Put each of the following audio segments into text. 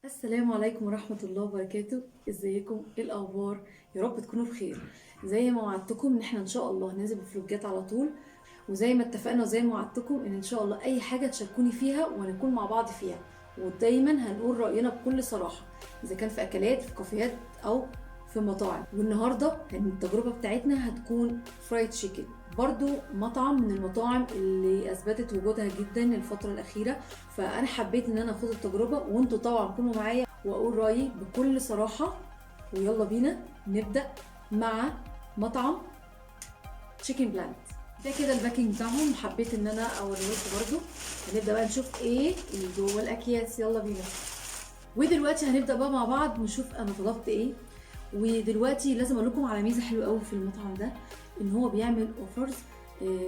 السلام عليكم ورحمة الله وبركاته. ازيكم؟ ايه الاخبار؟ يا رب تكونوا بخير. زي ما وعدتكم ان احنا ان شاء الله هننزل بفلوجات على طول، وزي ما اتفقنا وزي ما وعدتكم ان شاء الله اي حاجة تشاركوني فيها وهنكون مع بعض فيها، ودايما هنقول رأينا بكل صراحة، اذا كان في اكلات، في كافيهات، او في مطاعم. والنهاردة التجربة بتاعتنا هتكون fried chicken، برضو مطعم من المطاعم اللي اثبتت وجودها جدا الفترة الأخيرة، فأنا حبيت إن أنا أخد التجربة وأنتوا طبعا كونوا معايا وأقول رأيي بكل صراحة. ويلا بينا نبدأ مع مطعم Chicken Planet. ده كده ال packing بتاعهم، حبيت إن أنا أوريهولكم برضو. هنبدأ بقى نشوف إيه اللي جوه الأكياس، يلا بينا. ودلوقتي هنبدأ بقى مع بعض نشوف أنا طلبت إيه. ودلوقتي لازم اقول لكم على ميزة حلوة قوي في المطعم ده، ان هو بيعمل offers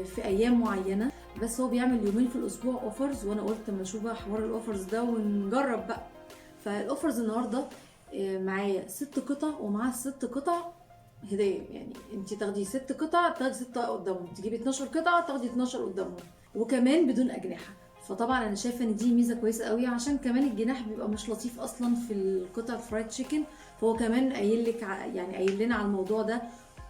في ايام معينة، بس هو بيعمل يومين في الاسبوع offers، وانا قلت اما اشوف بقى حوار ال offers ده ونجرب بقى. فال offers النهارده معايا 6 قطع، ومعاه 6 قطع هديه، يعني انت تاخدي 6 قطع تاخدي 6 قدامهم، تجيبي 12 قطعه تاخدي 12 قدامهم، وكمان بدون اجنحة. فطبعا انا شايفه ان دي ميزة كويسة قوي، عشان كمان الجناح بيبقى مش لطيف اصلا في القطع fried chicken، فهو كمان قايل لك يعني قايل لنا على الموضوع ده،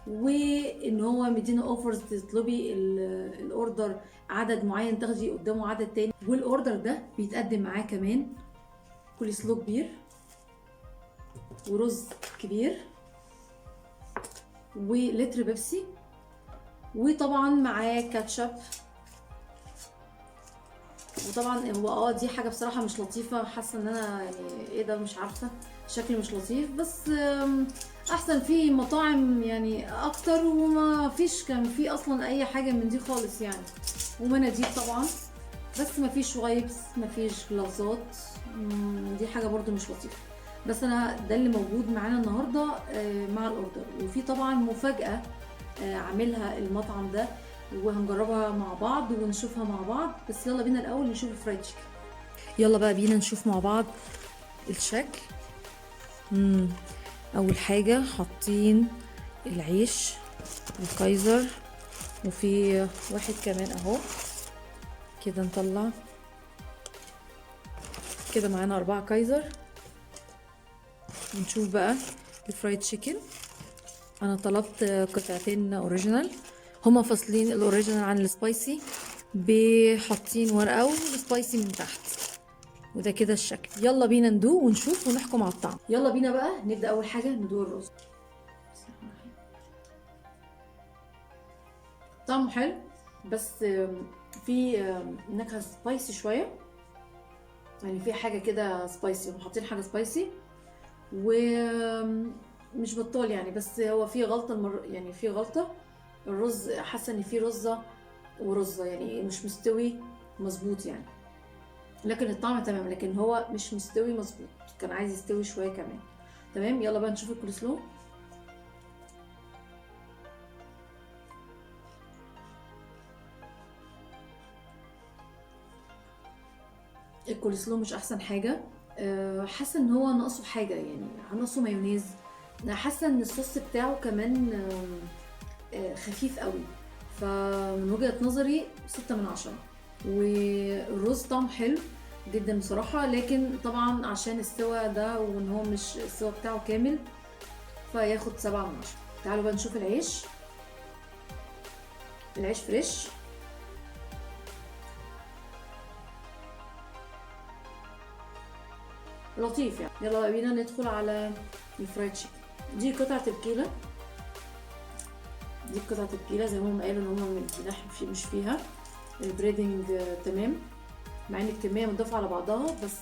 وان هو مدينا offers تطلبي ال order عدد معين تاخدي قدامه عدد تاني. وال order ده بيتقدم معاه كمان كوليسلو كبير ورز كبير ولتر بيبسي، وطبعا معاه كاتشب. وطبعا هو دي حاجة بصراحة مش لطيفة، حاسه ان انا يعني ايه ده، مش عارفه، شكل مش لطيف، بس احسن في مطاعم يعني اكتر، وما فيش كان في اصلا اي حاجة من دي خالص يعني. ومناديل طبعا، بس ما فيش wipes، ما فيش جلافزات، دي حاجة برضو مش لطيفة. بس انا ده اللي موجود معانا النهارده مع ال order. وفي طبعا مفاجاة عاملها المطعم ده، وهنجربها مع بعض ونشوفها مع بعض. بس يلا بينا الاول نشوف ال fried chicken. يلا بقى بينا نشوف مع بعض الشكل. اول حاجة حاطين العيش الكايزر، وفي واحد كمان اهو كده، نطلع كده معانا 4 كايزر. ونشوف بقى ال fried chicken. انا طلبت قطعتين original، هما فاصلين ال original عن ال spicy، بحاطين ورقة وال spicy من تحت، وده كده الشكل. يلا بينا ندوق ونشوف ونحكم على الطعم. يلا بينا بقى نبدا اول حاجة ندوق الرز. طعمه حلو، بس في نكهة spicy شوية، يعني في حاجة كده spicy، هم حاطين حاجة spicy ومش بطال يعني. بس هو في غلطه يعني في غلطه الرز، حاسه ان في رزه ورزه يعني مش مستوي مظبوط يعني، لكن الطعم تمام، لكن هو مش مستوي مظبوط، كان عايز يستوي شوية كمان. تمام، يلا بقى نشوف الكولسلو. الكولسلو مش احسن حاجة، حاسه ان هو ناقصه حاجة، يعني ناقصه مايونيز. حاسه ان الصوص بتاعه كمان خفيف قوي، فمن وجهة نظري 6 من 10. والرز طعمه حلو جدا بصراحة، لكن طبعا عشان السوا ده وان هو مش السوا بتاعه كامل فياخد 7 من 10. تعالوا بقى نشوف العيش. العيش fresh، لطيف يعني. يلا بقى بينا ندخل على ال fried chicken. دي قطعة الكيلة، دي قطعة الكيلة زي ما هم قالوا ان هم من الجناح مش فيها ال breading. تمام، مع ان الكمية مضافة على بعضها بس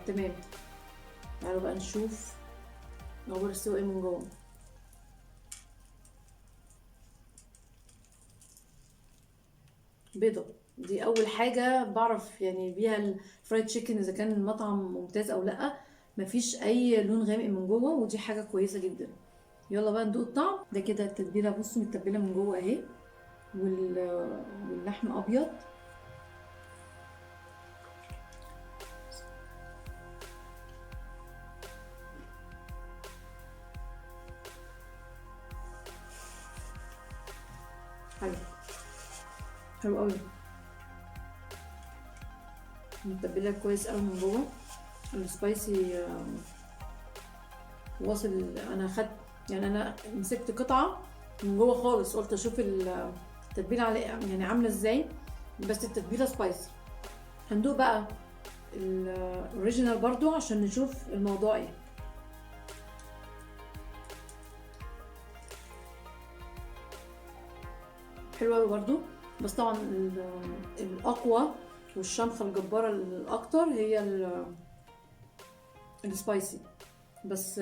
تمام. تعالوا بقى نشوف اخبار السوا ايه من جوه. بيضة، دي اول حاجة بعرف يعني بيها ال fried chicken اذا كان المطعم ممتاز او لا، مفيش اي لون غامق من جوه، ودي حاجة كويسة جدا. يلا بقى ندوق الطعم. ده كده التتبيله، بصوا متبله من جوه اهي، واللحم ابيض. حلو حلو قوي، متبله كويس قوي من جوه. ال spicy واصل. انا خدت يعني انا مسكت قطعه من جوه خالص، قلت اشوف التتبيله على يعني عامله ازاي، بس التتبيله spicy. هندوق بقى ال original برضو عشان نشوف الموضوع ايه. حلوة قوي برضو، بس طبعا الاقوى والشمخه الجبارة الاكتر هي ال spicy، بس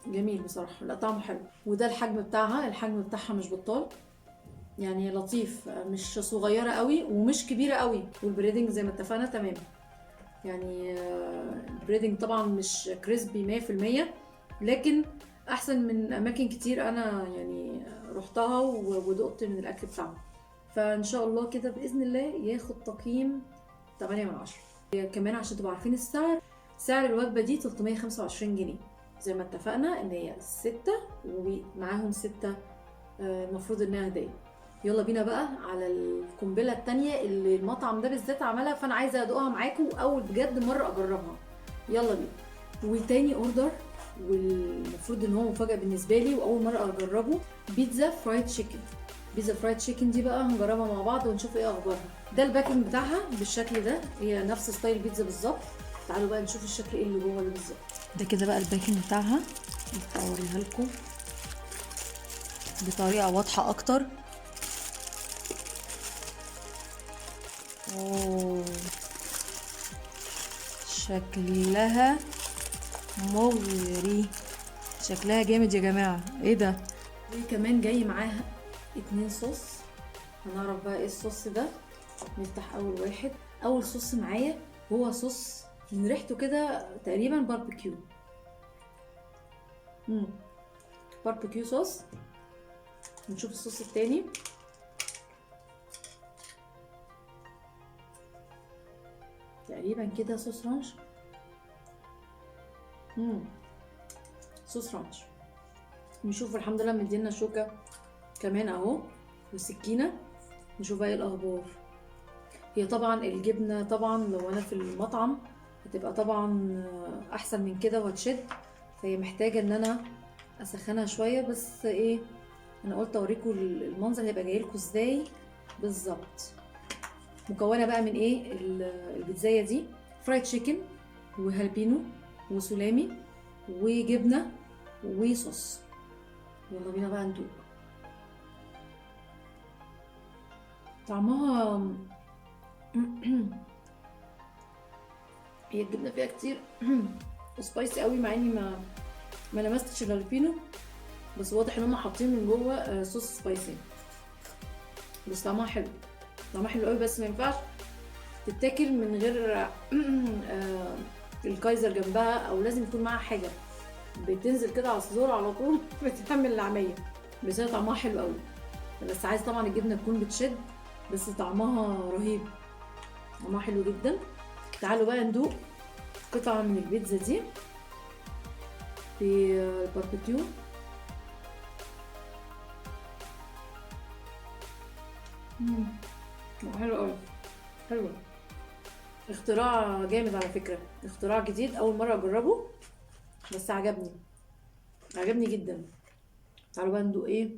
جميل بصراحة، لا طعمه حلو. وده الحجم بتاعها، الحجم بتاعها مش بطال يعني، لطيف، مش صغيرة قوي ومش كبيرة قوي. وال breading زي ما اتفقنا تمام يعني، ال breading طبعا مش crispy 100%، لكن احسن من اماكن كتير انا يعني رحتها ودقت من الاكل بتاعهم. فان شاء الله كده باذن الله ياخد تقييم 8 من 10. كمان عشان تبقوا عارفين السعر، سعر الوجبة دي 325 جنيه زي ما اتفقنا ان هي 6 ومعاهم 6، المفروض انها هديه. يلا بينا بقى على القنبلة التانية اللي المطعم ده بالذات عملها، فانا عايزه ادوقها معاكم واول بجد مرة اجربها. يلا بينا. وتاني order، والمفروض ان هو مفاجاة بالنسبة لي واول مرة اجربه، بيتزا fried chicken. بيتزا fried chicken دي بقى هنجربها مع بعض ونشوف ايه اخبارها. ده ال packing بتاعها بالشكل ده، هي نفس style بيتزا بالظبط. تعالوا بقى نشوف الشكل ايه اللي جوه اللي بالظبط. ده كده بقى ال packing بتاعها، اوريها لكم بطريقة واضحة اكتر. اوه شكلها مغري، شكلها جامد يا جماعة، ايه ده. وكمان جاي معاها 2 صوص، هنعرف بقى ايه الصوص ده. نفتح اول واحد. اول صوص معايا هو صوص من ريحته كده تقريبا barbecue، barbecue sauce. نشوف الصوص التاني. تقريبا كده صوص ranch، صوص ranch. نشوف الحمد لله مدينا شوكة كمان اهو وسكينة، نشوف بقى ايه الاخبار. هي طبعا الجبنة طبعا لو انا في المطعم هتبقى طبعا احسن من كده وهتشد، فهي محتاجة ان انا اسخنها شوية، بس ايه انا قلت اوريكم المنظر هيبقى جايلكم ازاي بالظبط. مكونة بقى من ايه البيتزاية دي؟ fried chicken وهالبينو وسولامي وجبنة وصوص. يلا بينا بقى ندوق. طعمها هي الجبنة فيها كتير spicy قوي، مع اني ما لمستش الهالبينو، بس واضح ان هم حاطين من جوه صوص spicy، بس طعمها حلو، طعمها حلو قوي. بس ما ينفعش تتاكل من غير الكايزر جنبها، او لازم يكون معاها حاجة بتنزل كده على الزور على طول بتعمل العميه. بس هي طعمها حلو قوي، بس عايز طبعا الجبنة تكون بتشد، بس طعمها رهيب، طعمها حلو جدا. تعالوا بقى ندوق قطعه من البيتزا دي في الباربيكيو. حلو قوي، حلو. اختراع جامد على فكرة، اختراع جديد اول مرة اجربه، بس عجبني، عجبني جدا. تعالوا بقى ندوق ايه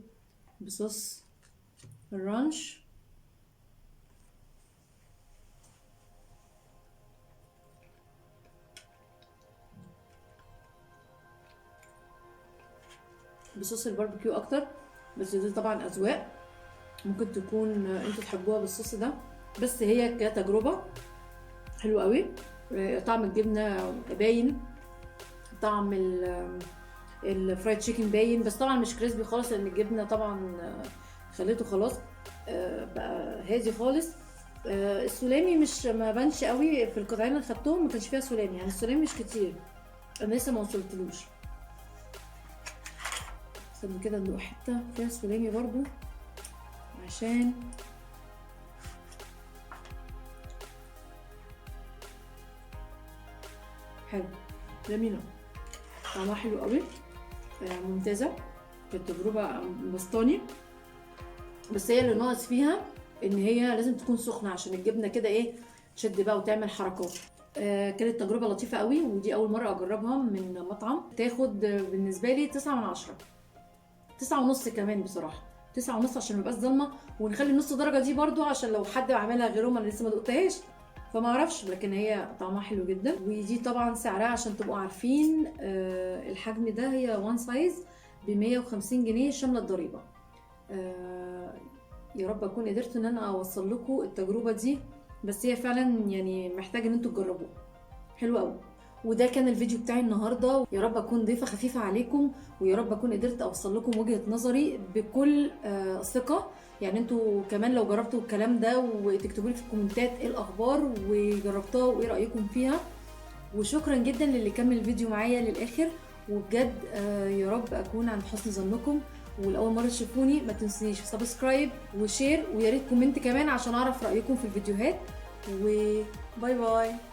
بصوص الرانش. بصوص الباربيكيو اكتر، بس دي طبعا اذواق، ممكن تكون انتوا تحبوها بالصوص ده، بس هي كتجربة حلوة قوي. طعم الجبنة باين، طعم ال fried chicken باين، بس طبعا مش crispy خالص لان الجبنة طبعا خليته خلاص بقى هادي خالص. السولامي مش ما بانش قوي في القطعين اللي خدتهم، ما كانش فيها سولامي، يعني السولامي مش كتير، انا لسه ما وصلتلوش. استنوا كده ندوق حتة فيها سولامي برضو عشان حلو، جميلة، طعمها حلو قوي، ممتازة. كانت تجربه بسطاني، بس هي اللي ناقص فيها ان هي لازم تكون سخنة عشان الجبنة كده ايه تشد بقى وتعمل حركات. كانت تجربه لطيفة قوي، ودي اول مرة اجربها من مطعم. تاخد بالنسبة لي 9 من 10، 9.5 كمان بصراحة، 9.5 عشان ما يبقاش ظلمه، ونخلي النص درجه دي برضو عشان لو حد عملها غيرهم، انا لسه ما دقتهاش فما اعرفش، لكن هي طعمها حلو جدا. ودي طبعا سعرها عشان تبقوا عارفين الحجم ده هي one size ب 150 جنيه شاملة الضريبة. يا رب اكون قدرت ان انا اوصل لكم التجربة دي، بس هي فعلا يعني محتاجه ان انتوا تجربوها، حلو قوي. وده كان الفيديو بتاعي النهارده، يا رب اكون ضيفه خفيفة عليكم، ويا رب اكون قدرت اوصل لكم وجهه نظري بكل ثقة. يعني انتوا كمان لو جربتوا الكلام ده وتكتبوا لي في الكومنتات ايه الاخبار وجربتوها وايه رايكم فيها. وشكرا جدا للي كمل الفيديو معايا للاخر، وبجد يا رب اكون عند حسن ظنكم. ولاول مرة تشوفوني ما تنسونيش subscribe و share، ويا ريت comment كمان عشان اعرف رايكم في الفيديوهات. و bye bye.